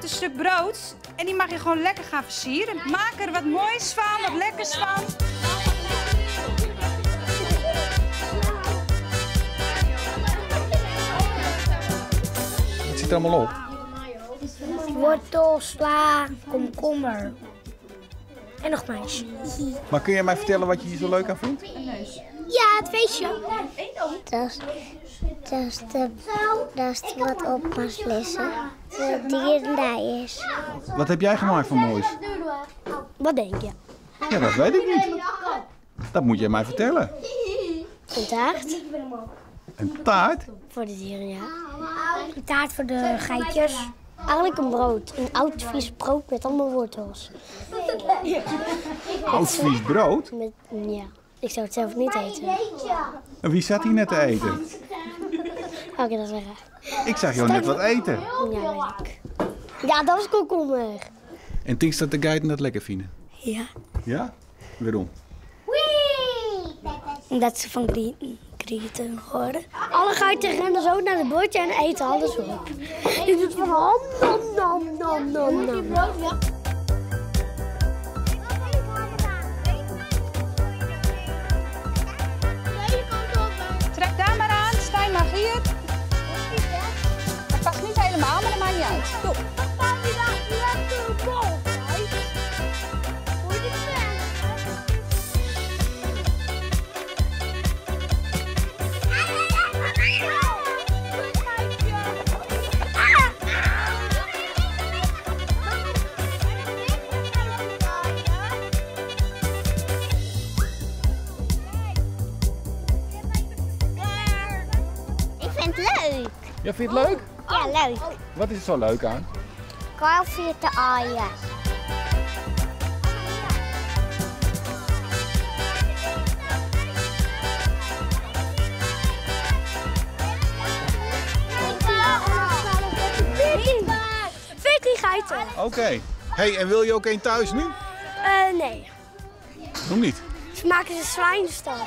een stuk brood en die mag je gewoon lekker gaan versieren. Maak er wat moois van, wat lekkers van. Wat zit er allemaal op? Wortel, sla, komkommer. En nog mais. Maar kun jij mij vertellen wat je hier zo leuk aan vindt? Ja, het feestje. Dat is wat op mag lezen. De dierendaai is. Wat heb jij gemaakt voor moois? Wat denk je? Ja, dat weet ik niet. Dat moet jij mij vertellen. Een taart. Een taart? Voor de dieren, ja. Een taart voor de geitjes. Eigenlijk een brood. Een oud vies brood met allemaal wortels. Oud vies brood? Met, ja, ik zou het zelf niet eten. En wie zat hier net te eten? Oké, dat is raar. Ik zag jou net wat eten. Ja, weet ik. Ja, dat was komkommer. En denk dat de geiten dat lekker vinden? Ja. Ja? Waarom? Omdat ze van grieten horen. Alle geiten rennen zo naar het bordje en eten alles op. Je doet van nom, nom, nom, nom, nom. Trek daar maar aan, Stijn mag hier. Het past niet helemaal, maar dat maakt niet uit. Doe. Ik vind het leuk. Ja, vind je het leuk? Ja, leuk. Wat is er zo leuk aan? Koffie te aaien. Veertien geiten. Oké. Hey, en wil je ook één thuis nu? Nee. Waarom niet? Ze maken ze zwijnstal.